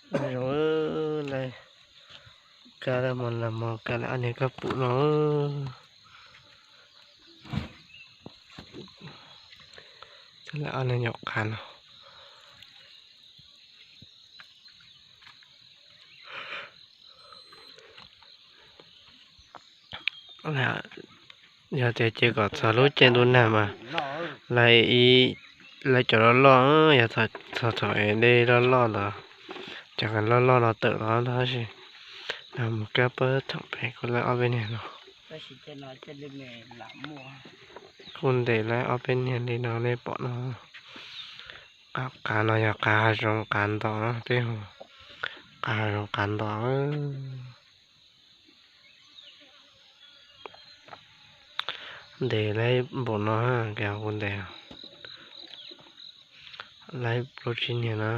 Zoo, lawv kab lawm, hmo no hmo kab lawm ob niag kab pum no. Lawv ob niag nyuam qav no. Yog tias ces kom txog lub caij ntuj nag mas lawv, lawv cov loj loj, yog txog thaum es dej loj loj los cov qav loj loj no tawm los tab sis no mus kab pab thaum pem kuj lawv ob peb niag no. Kuj ntes lawv ob peb niag li no nej pom no. Qav no yog qav hav zoov qav ntom, peb hu qav hav zoov qav ntom. Ntes lawv npaum no, kuv ntes lawv plaub tsib niag no.